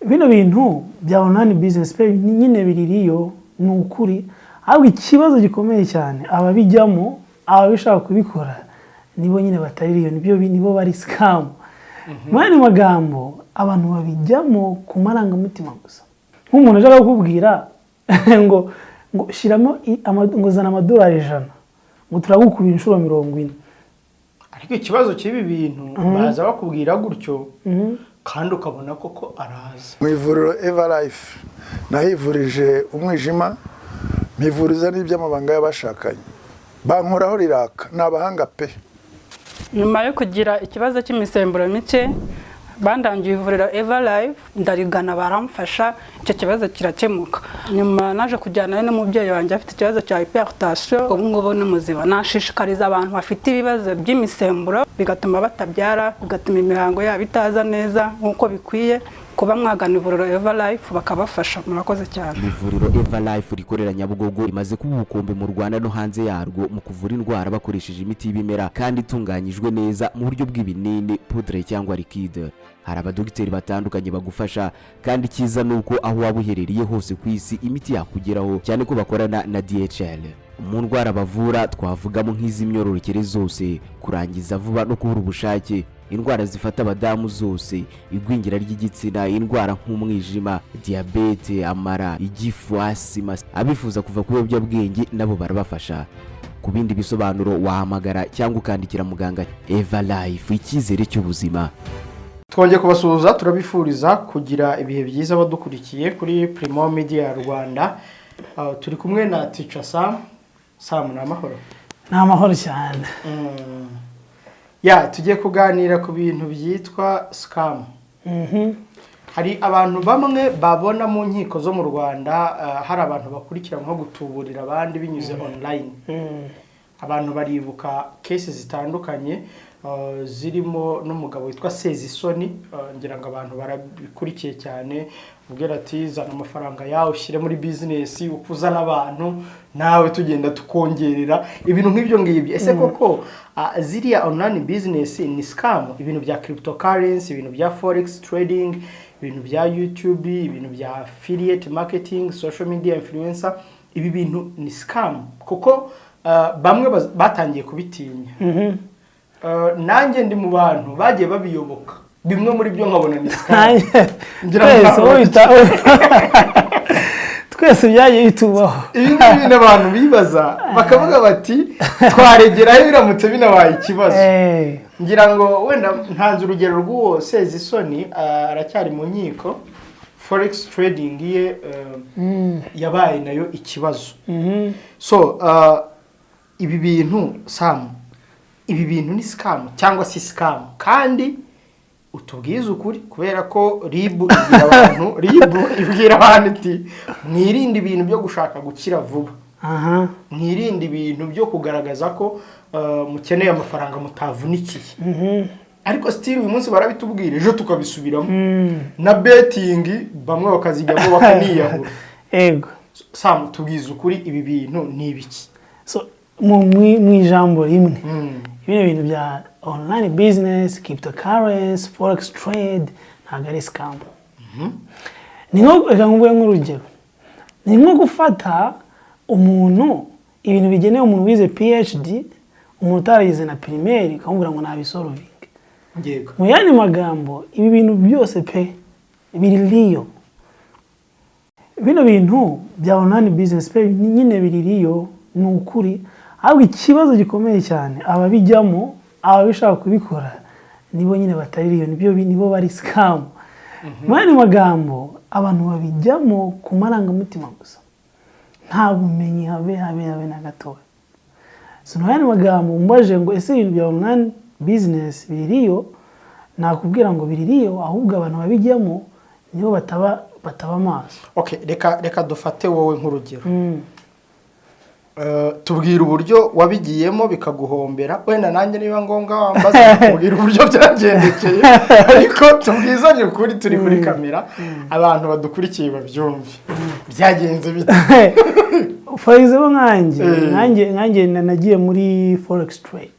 Bino bintu bya online business pe nyine biririyo, ni ukuri. Ahubwo ikibazo gikomeye cyane, ababijyamo, ababishaka kubikora, nibo nyine bataririyo, nibyo nibo bari scam. Mu yandi magambo, abantu babijyamo ku marangamutima gusa. Nk'umuntu ashaka kukubwira ngo shyiramo ngo zana amadolari 100, ngo turagukubira inshuro 40. Ariko ikibazo cy'ibi bintu, baza bakubwira gutyo kandi ukabona koko araza. Mu ivuriro Eva Life nahivurije umwijima, mpivuriza n'iby'amabanga y'abashakanye, bankoraho riraka, ni abahanga pe. Nyuma yo kugira ikibazo cy'imisemburo mike, bandangiye ivuriro Eva Life, ndarigana, baramfasha, icyo kibazo kirakemuka. Nyuma naje kujyana n'umubyeyi wanjye afite ikibazo cya hypertension, ubu ngubu ni muzima. Nashishikariza abantu bafite ibibazo by'imisemburo bigatuma batabyara, bigatuma imihango yabo itaza neza nk'uko bikwiye, kuba mwagana ivuriro Eva Life bakabafasha. Murakoze cyane. Ivuriro Eva Life rikorera Nyabugogo rimaze kuba ubukombe mu Rwanda no hanze yarwo mu kuvura indwara bakoresheje imiti y'ibimera kandi itunganyijwe neza mu buryo bw'ibinini, poudre cyangwa liquide. Hari abadogiteri batandukanye bagufasha, kandi icyiza ni uko aho waba uherereye hose ku isi imiti yakugeraho, cyane ko bakorana na DHL. Mu ndwara bavura twavugamo nk'iz'imyororokere zose, kurangiza vuba no kubura ubushake, indwara zifata abadamu zose, igwingira ry'igitsina, indwara nk'umwijima, diyabete, amara, igifu, asima. Abifuza kuva ku biyobyabwenge nabo barabafasha. Ku bindi bisobanuro wahamagara cyangwa ukandikira muganga. Eva Life, icyizere cy'ubuzima. Twongeye kubasuhuza, turabifuriza kugira ibihe byiza badukurikiye kuri Primo Media Rwanda. Turi kumwe na Teacher Sam. Sam, ni amahoro? Ni amahoro cyane. Ya, tugiye kuganira ku bintu byitwa scam. Hari abantu bamwe babona mu nkiko zo mu Rwanda hari abantu bakurikiranweho gutuburira abandi binyuze online. Abantu baribuka case zitandukanye, zirimo n'umugabo witwa Sezisoni. Ngira ngo abantu barabikurikiye cyane, ubwira ati: "Zana amafaranga yawe ushyire muri business, uko uzana abantu nawe tugenda tukongerera," ibintu nk'ibyo ngibyo. Ese koko ziriya online business ni scam? Ibintu bya cryptocurrency, ibintu bya forex trading, ibintu bya YouTube, ibintu bya affiliate marketing, social media influencer, ibi bintu ni scam? Kuko bamwe batangiye kubitinya. Nanjye ndi mu bantu bagiye babiyoboka, bimwe muri byo nkabona ni scam. Ngira ngo Twese twese byagiye bitubaho. Ibi ngibi ni abantu bibaza bakavuga bati: "Twaregeraho biramutse binabaye ikibazo." Ngira ngo wenda ntanze urugero rw'uwo Sezisoni, aracyari mu nkiko. Forex trading ye yabaye nayo ikibazo. So ibi bintu, Sam, ibi bintu ni scam cyangwa si scam? Kandi utubwize ukuri, kubera ko RIB ibwira abantu, RIB ibwira abantu iti: "Mwirinde ibintu byo gushaka gukira vuba, mwirinde ibintu byo kugaragaza ko mukeneye amafaranga mutavunikiye." Ariko still uyu munsi barabitubwira, ejo tukabisubiramo, na betting bamwe bakazijyamo bakaniyahura. Sam, tubwize ukuri, ibi bintu ni ibiki? So mu ijambo rimwe, bino bintu bya online business, cryptocurrency, forex trade ntabwo ari scam. Ni nko, reka nguhe nk'urugero, ni nko gufata umuntu, ibintu bigenewe umuntu wize PhD, umuntu utaragize na primaire ukamubwira ngo nabisolvinge. Mu yandi magambo, ibi bintu byose pe biri real. Bino bintu bya online business pe nyine biri real, ni ukuri. Ahubwo ikibazo gikomeye cyane, ababijyamo, ababishaka kubikora, nibo nyine batari real, nibo bari scam. Mu yandi magambo, abantu babijyamo ku marangamutima gusa, nta bumenyi habe habe habe na gatoya. So mu yandi magambo, umbaje ngo: "Ese ibintu bya online business biri real?" nakubwira ngo biri real, ahubwo abantu babijyamo nibo bataba amaso. Okay, reka dufate wowe nk'urugero. Tubwira uburyo wabigiyemo bikaguhombera. Wenda nanjye niba ngombwa wambaza, tubwira uburyo byagendekeye, ariko tubwizanye ukuri, turi kuri kamera, abantu badukurikiye babyumve. Byagenze bite? For example, nkanjye nagiye muri forex trade.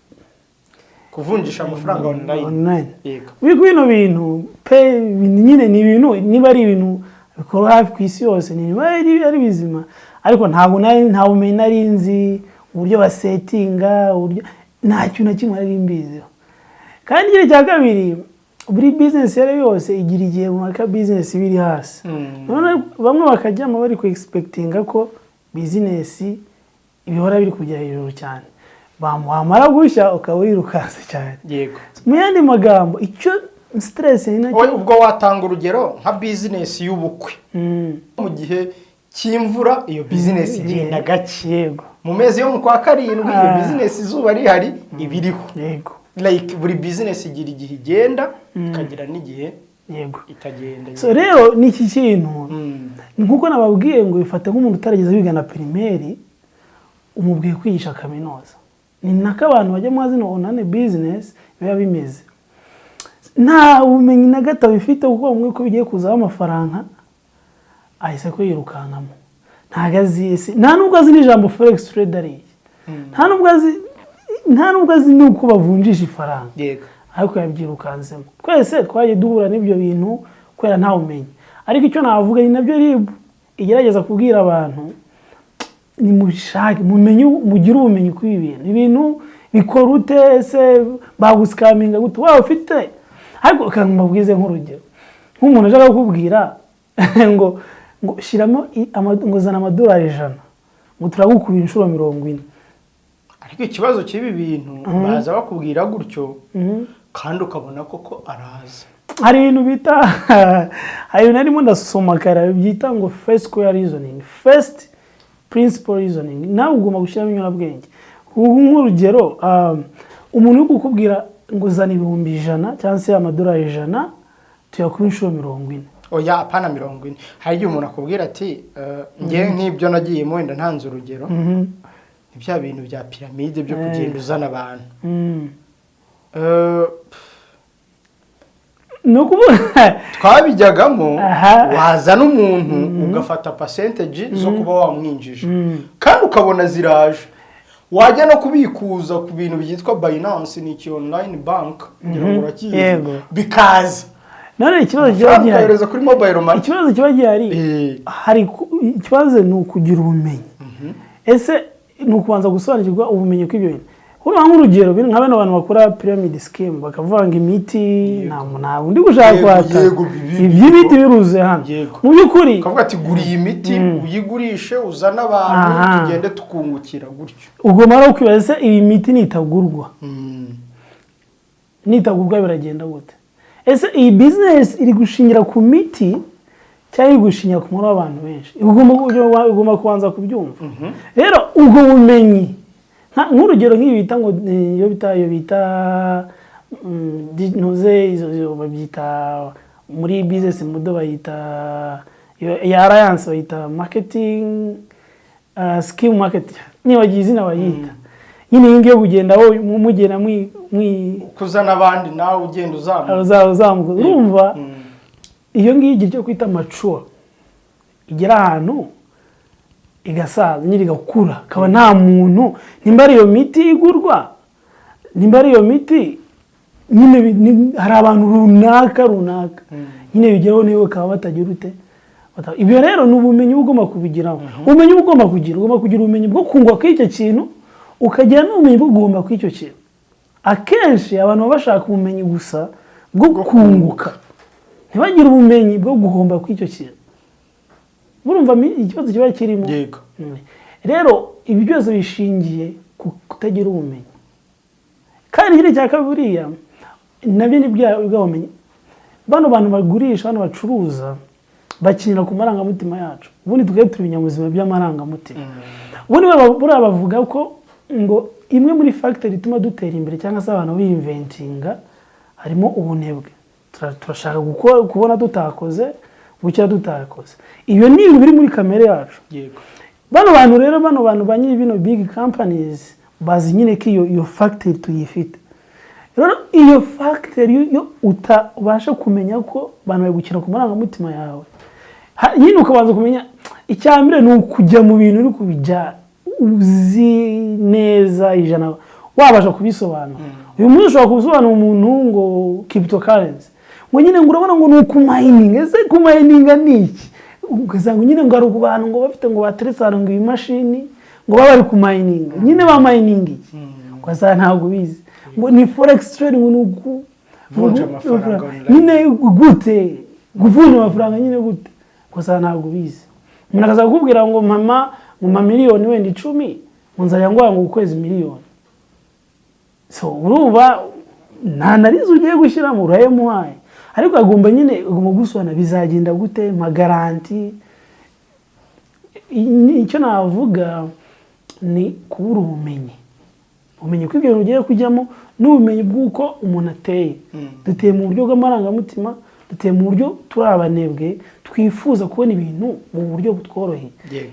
Kuvunjisha amafaranga online. Online. Yego. Bino bintu pe, nyine ni ibintu, niba ari ibintu bikorwa hafi ku isi yose, ni ibintu ari bizima, ariko ntabwo nari, nta bumenyi nari nzi uburyo basetinga, uburyo, nta kintu na kimwe nari mbiziho. Kandi igihe cya kabiri, buri business iyo ari yo yose igira igihe runaka business iba iri hasi. None bamwe bakajyamo bari ku expectinga ko business ibihora biri kujya hejuru cyane, wamara gushya ukaba wirukanse cyane. Mu yandi magambo, icyo stress ni nacyo. Wowe ubwo watanga urugero nka business y'ubukwe. Mu gihe cy'imvura iyo business igenda gake. Mu mezi yo mu kwa karindwi iyo business, izuba rihari, iba iriho. Like buri business igira igihe igenda, ikagira n'igihe itagenda. So rero ni iki kintu, ni nkuko nababwiye ngo bifata nk'umuntu utarigeze wiga na primaire umubwiye kwigisha kaminuza. Ni nako abantu bajya muri zino online business biba bimeze, nta bumenyi na gato bifite, kuko bamwe ko bigiye kuzaho amafaranga ahise ko yirukankamo, ntabwo azi ese, nta nubwo azi n'ijambo forex trade ari iki, nta nubwo azi n'uko bavunjisha ifaranga, ariko yabyirukansemo. Twese twagiye duhura n'ibyo bintu kubera nta bumenyi. Ariko icyo navuga ni nabyo RIB igerageza kubwira abantu: nimushake mumenye, mugire ubumenyi kuri ibi bintu. Ibintu bikora ute? Ese bagusikaminga gute? Waba ufite, ariko reka mbabwize nk'urugero, nk'umuntu ashaka kukubwira ngo shyiramo ngo zana amadolari 100, ngo turagukubira inshuro 40. Ariko ikibazo cy'ibi bintu, baza bakubwira gutyo kandi ukabona koko araza. Hari ibintu bita, hari ibintu narimo ndasoma kare byita ngo first square reasoning, first principle reasoning. Nawe ugomba gushyiramo inyurabwenge. Ubu nk'urugero, umuntu uri kukubwira ngo zana 100,000 cyangwa se amadolari 100 tuyakuba inshuro 40. Oya, apana 40. Hari igihe umuntu akubwira ati njye nk'ibyo nagiyemo, wenda ntanze urugero, ni bya bintu bya piramide byo kugenda uzana abantu. Ni ukuvuga Twabijyagamo, wazana umuntu ugafata percentage zo kuba wamwinjije, kandi ukabona ziraje, wajya no kubikuza ku bintu byitwa Binance, ni iki online bank, ngira ngo urakizi, bikaza. None ikibazo kiba amafaranga gihari ukayohereza kuri mobile money. Ikibazo kiba gihari, hari ikibazo ni ukugira ubumenyi. Ese ni ukubanza gusobanukirwa ubumenyi kw'ibyo bintu. Hano nk'urugero, nka bano bantu bakora pyramid scheme bakavanga imiti, nta undi gushaka kwata iby'imiti biruzuye hano. Mu by'ukuri ukavuga ati gura iyi miti uyigurishe, uzane abantu, tugende tukungukira gutyo. Ugomba no kwibaza: ese iyi miti nitagurwa, nitagurwa biragenda gute? Ese iyi business iri gushingira ku miti cyangwa iri gushingira ku mubare w'abantu benshi? Ugomba kubanza kubyumva. Rero ubwo bumenyi, nk'urugero nk'ibi bita ngo iyo bita ntuze izo babyita muri business model, bayita ya alliance, bayita marketing scheme market, nibagiye izina bayita nyine. Iyi ngiyi yo kugenda wowe mugenda mwi kuzana abandi, nawe ugenda uzamuka. Uzamuka, urumva iyo ngiyo igira icyo kwita mature, igera ahantu igasaza nyine, igakura, akaba nta muntu, nimba ari iyo miti igurwa, nimba ari iyo miti nyine, hari abantu runaka runaka nyine bigeraho niba bakaba batagira ute. Ibyo rero ni ubumenyi uba ugomba kubigiraho. Ubumenyi uba ugomba kugira ubumenyi bwo kunguka kw'icyo kintu, ukagira n'ubumenyi bwo guhomba kw'icyo kintu. Akenshi abantu baba bashaka ubumenyi gusa bwo kunguka, ntibagire ubumenyi bwo guhomba kw'icyo kintu. Murumva ikibazo kiba kirimo? Yego. Rero ibi byose bishingiye ku kutagira ubumenyi. Kandi ikindi cya kabiri, buriya nabyo ni bwa bumenyi. Bano bantu bagurisha, bano bacuruza, bakinira ku marangamutima yacu. Ubundi twebwe turi ibinyabuzima by'amarangamutima. Ubundi buriya bavuga ko ngo imwe muri factor ituma dutera imbere cyangwa se abantu biyinventinga harimo ubunebwe. Turashaka kubona tutakoze, gukira tutakoze. Ibyo ni ibintu biri muri kamere yacu. Bano bantu rero, bano bantu ba nyiri bino big companies, bazi nyine ko iyo factor tuyifite. Rero iyo factor yo utabasha kumenya ko abantu bari gukina ku marangamutima yawe, nyine ukabanza kumenya, icya mbere ni ukujya mu bintu uri kubijya uzi neza ijana. Wabasha kubisobanura. Uyu munsi ushobora kubisobanura umuntu ngo cryptocurrency, ngo nyine ngo urabona ngo ni ukumayininga. Ese kumayininga ni iki? Ugasanga nyine ngo hari bantu ngo bafite ngo bateretse ahantu ngo ibimashini ngo baba bari kumayininga. Nyine bamayininga iki? Ugasanga ntabwo ubizi. Ngo ni forex trading, ngo ni uku Vunja amafaranga online. Nyine gute kuvunja amafaranga? Nyine gute? Ugasanga ntabwo ubizi. Umuntu akaza kukubwira ngo mama mu mamiliyoni wenda 10, ngo nzajya nguha ngo ukwezi miliyoni. So urumva nta narizo ugiye gushyiramo, urayamuhaye, ariko agomba nyine agomba gusobanura bizagenda gute, ma guarantee. Icyo navuga ni kubura ubumenyi ko ibyo bintu ugiye kujyamo, n'ubumenyi bw'uko umuntu ateye. Duteye mu buryo bw'amarangamutima, duteye mu buryo turi abanebwe, twifuza kubona ibintu mu buryo butworoheye.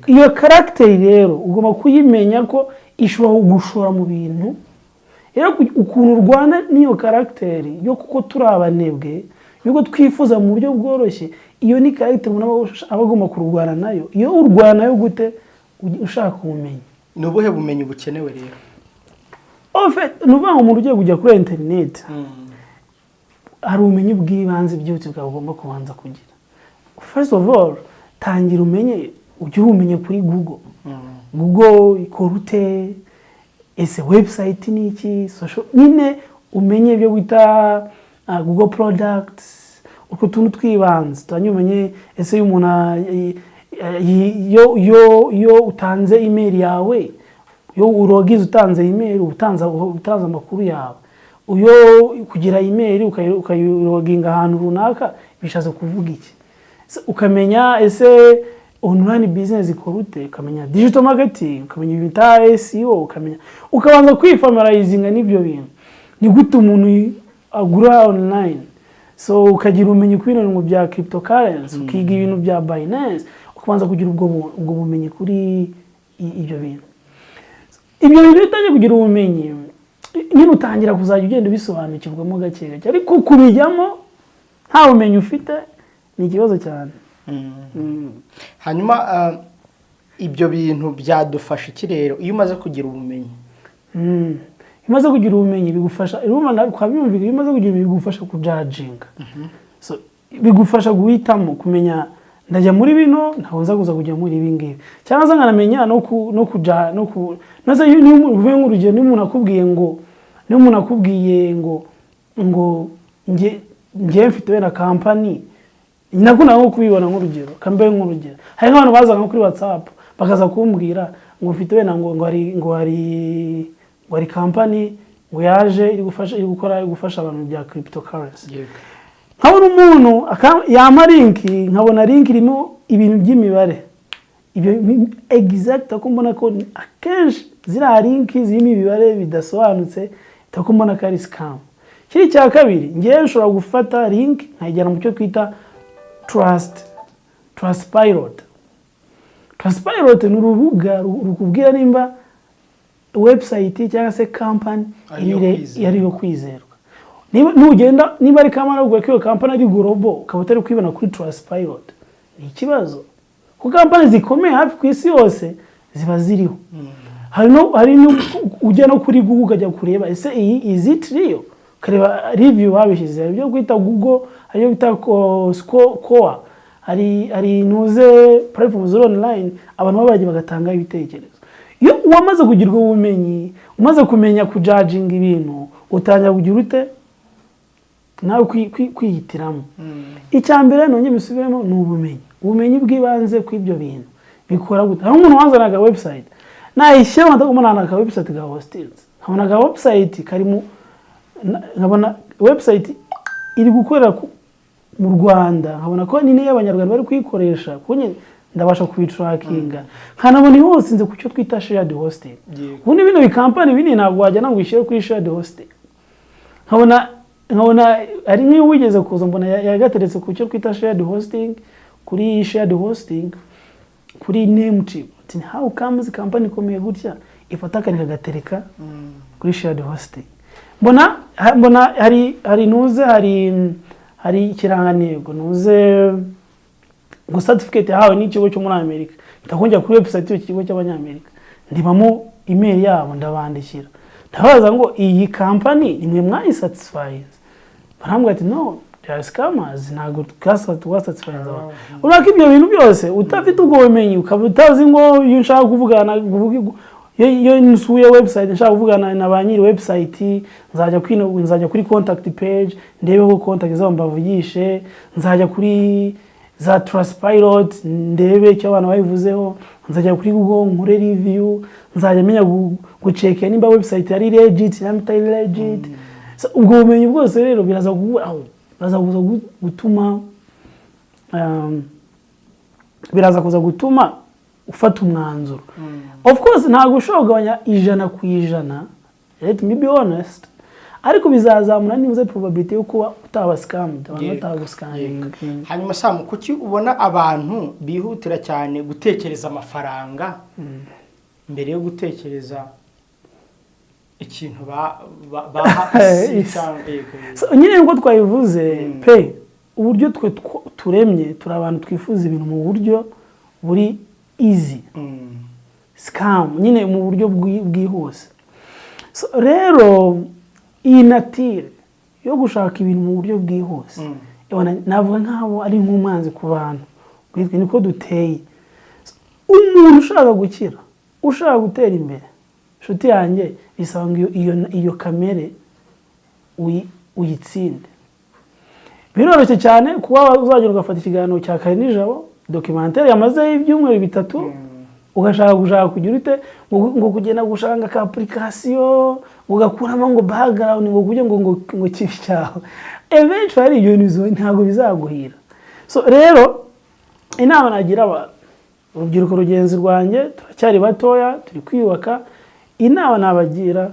Iyo caractère rero ugomba kuyimenya ko ishobora kugushora mu bintu. Rero ukuntu urwana n'iyo caractère yo kuko turi abanebwe, yuko twifuza mu buryo bworoshye, iyo ni caractère umuntu aba agomba kurwana nayo. Iyo urwana nayo gute? Ushaka ubumenyi. Ni ubuhe bumenyi bukenewe rero? En fait, ni ukuvuga ngo umuntu ugiye kujya kuri interineti, hari ubumenyi bw'ibanze byihutirwa ugomba kubanza kugira. First of all, tangira umenye, ugire ubumenyi kuri Google. Google ikora ute? Ese website ni iki? Social nyine umenye ibyo bita Google products, utwo tuntu tw'ibanze. Tangira umenye ese iyo umuntu iyo utanze email yawe, iyo urogize utanze email, utanze amakuru yawe. Iyo kugira email ukayiroginga ahantu runaka bishatse kuvuga iki? Ukamenya ese online business ikora ute, ukamenya digital marketing, ukamenya ibintu bita SEO, ukamenya, ukabanza kwifamiliarizinga n'ibyo bintu. Ni gute umuntu agura online? So ukagira ubumenyi kuri bino bintu bya cryptocurrency, ukiga ibintu bya Binance, ukabanza kugira ubwo bumenyi kuri ibyo bintu. Ibyo bintu iyo utangiye kugira ubumenyi, nyine utangira kuzajya ugenda ubisobanukirwamo gake gake, ariko kubijyamo nta bumenyi ufite ni ikibazo cyane. Hanyuma ibyo bintu byadufasha iki rero iyo umaze kugira ubumenyi? Iyo umaze kugira ubumenyi bigufasha, urumva twabyumvise, iyo umaze kugira ubumenyi bigufasha kujajinga. So, bigufasha guhitamo, kumenya ndajya muri bino, ntabwo nza kuza kujya muri ibi ngibi, cyangwa se nkanamenya no kuja no ku maze iyo niba uvuye nk'urugero, niba umuntu akubwiye ngo nge mfite wenda company, nakunda nko kubibona nk'urugero, kambe nk'urugero, hari nk'abantu bazaga nko kuri WhatsApp bakaza kumbwira ngo mfite wenda ngo hari company ngo yaje iri gufasha, iri gukora, iri gufasha abantu bya cryptocurrency. Nkabona umuntu yampa link, nkabona link irimo ibintu by'imibare. Ibyo exact ko mbona ko akenshi ziriya link zirimo imibare bidasobanutse, ko mbona ko ari scam. Kiri cya kabiri, ngewe nshobora gufata link nkayijyana mu cyo twita Trustpilot. Trustpilot ni urubuga rukubwira nimba website cyangwa se company Ari iyo kwizerwa. Ari iyo kwizerwa. Niba nugenda, niba ari company, uvuga ko iyo company ari global, ukaba utari kwibona kuri Trustpilot, ni ikibazo, kuko company zikomeye hafi ku isi yose ziba ziriho. Hari no ujya no kuri Google ukajya kureba ese iyi is it real, ukareba review babishyize. Hari ibyo kwita Google, hari ibyo bita Score, hari ntuze platform ziri online abantu baba bagiye bagatanga ibitekerezo. Iyo wamaze kugira ubwo bumenyi, umaze kumenya kujajinga ibintu, utangira kugira ute nawe kwihitiramo. Icya mbere, nongeye mbisubiremo, ni ubumenyi, ubumenyi bw'ibanze kw'ibyo bintu bikora gute. Hari umuntu wanzanaga website, nayishyira nkabona aka website ga hostinze, nkabona aka website karimo nkabona website iri gukorera mu Rwanda, nkabona ko nini y'Abanyarwanda bari kuyikoresha, kuko nyine ndabasha kubitrackinga, nkanabona ihostinze ku cyo twita shared hosting. Ubundi bino bikampani binini ntabwo wajyana ngo uyishyire kuri shared hosting. Nkabona hari nk'iyo wigeze kuza, mbona yagateretse ku cyo twita shared hosting, kuri shared hosting kuri Namecheap. Ati how comes company ikomeye gutya ifata akandi kagatereka kuri shared hosting? Mbona hari ntuze hari ikirangantego ntuze ngo certificate yahawe n'ikigo cyo muri Amerika. Ndakongera kuri website y'icyo kigo cy'Abanyamerika, ndibamo email yabo, ndabandikira. Ndabaza ngo iyi company nimwe mwayisatisfyinze? Barambwira ati no, they are scammers, ntabwo twasatisfyinze abantu. Urabona ko ibyo bintu byose utafite ubwo bumenyi, ukaba utazi ngo iyo nshaka kuvugana iyo nsuye website, nshaka kuvugana na ba nyiri website, nzajya kuri contact page, ndebeho contact zabo mbavugishe, nzajya kuri za Trustpilot ndebe icyo abantu babivuzeho, nzajya kuri Google nkore review, nzajya menya guchecka nimba website ari legit cyangwa itari legit. So, ubwo bumenyi bwose rero biraza kuza gutuma ufata umwanzuro. Of course ntabwo ushobora kugabanya 100%, let me be honest, ariko bizazamura nibuze probability yo kuba utaba scammed, abantu bataguscaminga. Hanyuma Sam, kuki ubona abantu bihutira cyane gutekereza amafaranga mbere yo gutekereza ikintu baha isi Isi. cyangwa yego? So, nyine nkuko twabivuze pe, uburyo twe turemye, turi abantu twifuza ibintu mu buryo buri easy, scam nyine mu buryo bwihuse. So, rero iyi nature yo gushaka ibintu mu buryo bwihuse, navuga nkaho ari nk'umwanzi ku bantu bwitwa niko duteye. So, umuntu ushaka gukira, ushaka gutera imbere, inshuti yanjye, bisaba ngo iyo kamere uyitsinde. Biroroshye cyane kuba uzagenda ugafata ikiganiro cya kare nijoro, documentaire yamazeho ibyumweru 3, ugashaka gushaka kugira ute, ngo kugenda gushaka ka application, ugakuramo ngo background, ngo kugira ngo kibi cyawe. Eventually ibyo bintu ntabwo bizaguhira. So rero inama nagira abantu, urubyiruko rugenzi rwanjye, turacyari batoya, turi kwiyubaka, inama nabagira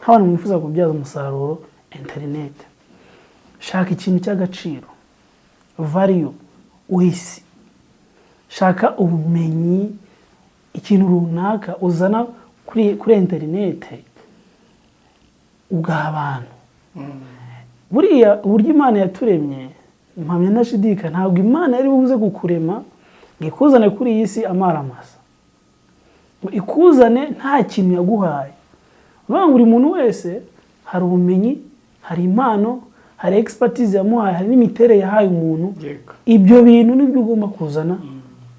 nk'abantu mwifuza kubyaza umusaruro interineti, shaka ikintu cy'agaciro, value wisi, shaka ubumenyi, ikintu runaka uzana kuri interineti ugaha abantu. Buriya uburyo Imana yaturemye, mpamya ndashidika, ntabwo Imana yari buze kukurema ngo ikuzane kuri iyi si amaramasa, ngo ikuzane nta kintu yaguhaye. Uvuga ngo buri muntu wese hari ubumenyi, hari impano, hari expertise yamuhaye, hari n'imiterere yahaye umuntu. Ibyo bintu nibyo ugomba kuzana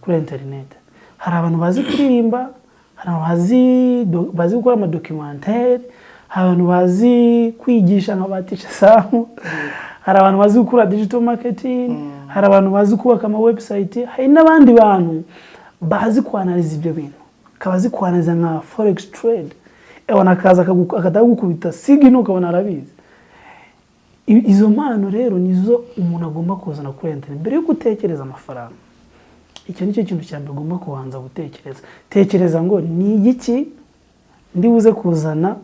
kuri interineti. Hari abantu bazi kuririmba, hari abantu bazi gukora amadocumentaire, hari abantu bazi kwigisha nka ba Teacher Sam, hari abantu bazi gukora digital marketing, hari abantu bazi kubaka ama website, hari n'abandi bantu bazi kwanalyza ibyo bintu, akaba azi kwanalyza nka forex trade, ebona akaza akatagukubita signal ukabona arabizi. Izo mpano rero nizo umuntu agomba kuzana kuri internet mbere yuko utekereza amafaranga. Icyo nicyo kintu cya mbere ugomba kubanza gutekereza. Tekereza ngo ni igiki ndi buze kuzana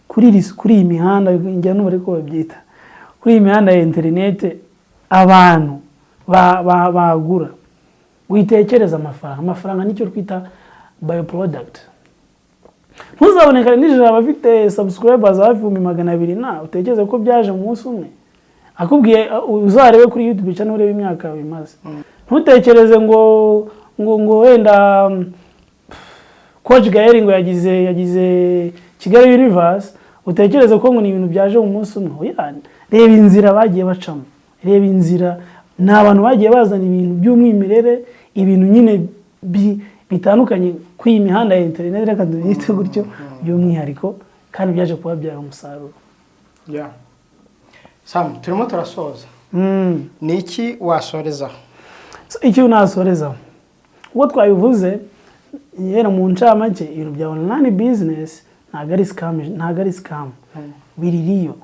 kuri iyi mihanda, njya n'ubu ariko babyita kuri iyi mihanda ya interineti, abantu bagura. Witekereza amafaranga, amafaranga nicyo twita by-product. Ntuzabonekane nijoro abafite subscribers hafi 200,000 na utekereze ko byaje mu munsi umwe. Akubwiye uzarebe kuri YouTube channel, urebe imyaka bimaze. Ntutekereze ngo wenda Coach Gael ngo yagize Kigali Universe, utekereze ko ngo ni ibintu byaje mu munsi umwe. Oya, reba inzira bagiye bacamo, reba inzira, ni abantu bagiye bazana ibintu by'umwimerere, ibintu nyine bitandukanye kuri iyi mihanda ya interineti, reka tubyite gutyo, by'umwihariko, kandi byaje kubabyara umusaruro. Yeah. Sam, turimo turasoza. Ni iki wasorezaho? So, icyo nasorezaho, ubwo twabivuze yera mu ncamake, ibintu bya online business ntabwo ari scam, ntabwo ari scam, biririyo.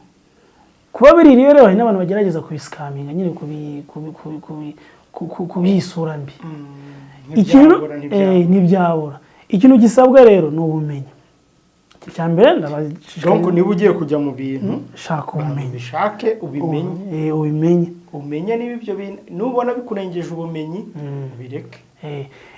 Kuba biririyo rero, hari n'abantu bagerageza kubiscaminga nyine, kubyisura mbi. Ikintu Ntibyabura, ntibyabura. Ntibyabura. Ikintu gisabwa rero ni ubumenyi. Icya mbere ndabashishikariza- Donc niba ugiye kujya mu bintu, shaka ubumenyi, ubishake, ubimenye. Ubimenye. Umenye niba ibyo bintu nubona bikurengeje ubumenyi, ubireke.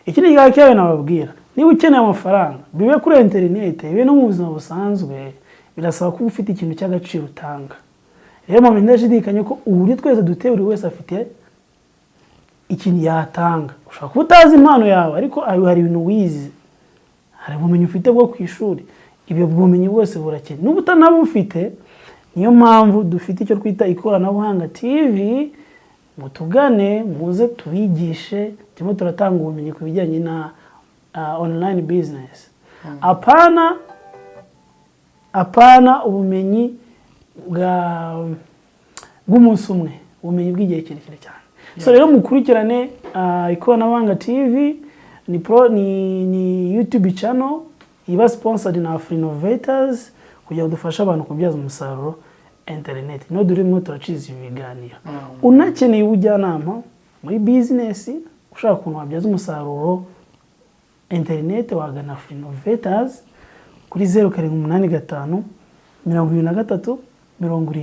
Ikindi cya kabiri nababwira, niba ukeneye amafaranga, bibe kuri interineti, bibe no mu buzima busanzwe, birasaba kuba ufite ikintu cy'agaciro utanga. Rero mpamvu ndashidikanya ko uburyo twese duteye, buri wese afite ikintu yatanga. Ushobora kuba utazi impano yawe, ariko hari ibintu wize, hari ubumenyi ufite bwo ku ishuri. Ibyo bumenyi bwose burakenewe. N'ubu utanabufite, niyo mpamvu dufite icyo twita Ikoranabuhanga TV. Mutugane, muze tubigishe. Turimo turatanga ubumenyi ku bijyanye na online business, apana ubumenyi bw'umunsi umwe, ubumenyi bw'igihe kirekire cyane. So rero mukurikirane Ikoranabuhanga TV, ni pro ni YouTube channel iba sponsored na Afrinovators kugira ngo dufashe abantu kubyaza umusaruro internet. Niho durimo turaciza ibi biganiro. Unakeneye ubujyanama muri business, ushaka ukuntu wabyaza umusaruro internet, wagana Afrinovators kuri 0785 23 70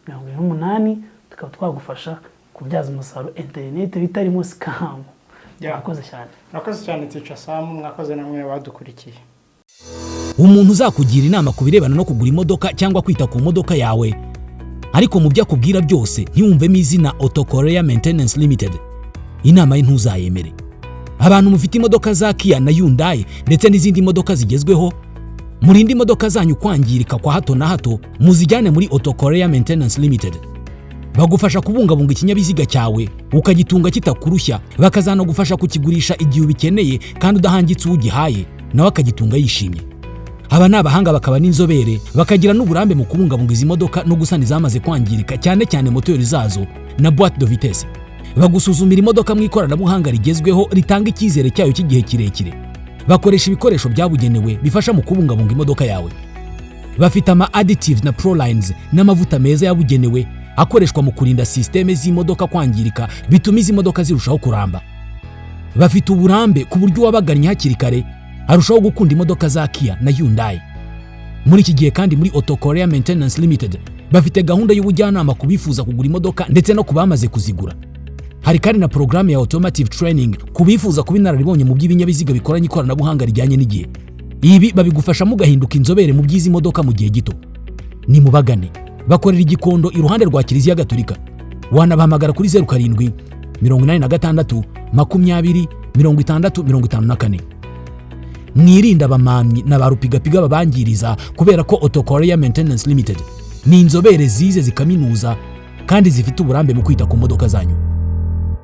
78, tukaba twagufasha kubyaza umusaruro internet bitarimo scam. Murakoze cyane. Murakoze cyane, Teacher Sam. Mwakoze namwe badukurikiye. Umuntu uzakugira inama ku birebana no kugura imodoka cyangwa kwita ku modoka yawe, ariko mu byo akubwira byose ntiwumvemo izina Auto Korea Maintenance Limited, inama ye ntuzayemere. Abantu mufite imodoka za Kia na Hyundai ndetse n'izindi modoka zigezweho, murinde imodoka zanyu kwangirika kwa hato na hato, muzijyane muri Auto Korea Maintenance Limited. Bagufasha kubungabunga ikinyabiziga cyawe ukagitunga kitakurushya, bakazanagufasha kukigurisha igihe ubikeneye kandi udahangitse uwo ugihaye, nawe akagitunga yishimye. Aba ni abahanga, bakaba n'inzobere, bakagira n'uburambe mu kubungabunga izi modoka no gusana izamaze kwangirika, cyane cyane moteri zazo na boîte de vitesse. Bagusuzumira imodoka mu ikoranabuhanga rigezweho ritanga icyizere cyayo cy'igihe kirekire. Bakoresha ibikoresho byabugenewe bifasha mu kubungabunga imodoka yawe. Bafite ama additives na prolines n'amavuta meza yabugenewe akoreshwa mu kurinda sisiteme z'imodoka kwangirika, bituma izi modoka zirushaho kuramba. Bafite uburambe ku buryo uwabagannye hakiri kare arushaho gukunda imodoka za Kia na Hyundai. Muri iki gihe kandi, muri Auto Korea Maintenance Limited bafite gahunda y'ubujyanama ku bifuza kugura imodoka ndetse no ku bamaze kuzigura. Hari kandi na porogaramu ya automotive training ku bifuza kuba inararibonye mu by'ibinyabiziga bikoranye ikoranabuhanga rijyanye n'igihe. Ibi babigufashamo ugahinduka inzobere mu by'izi modoka mu gihe gito. Ni mubagane, bakorera i Gikondo iruhande rwa Kiliziya Gatolika. Wanabahamagara kuri 0786 20 60 54. Mwirinde abamamyi na ba rupigapiga babangiriza, kubera ko Auto Korea Maintenance Limited ni inzobere zize zikaminuza kandi zifite uburambe mu kwita ku modoka zanyu.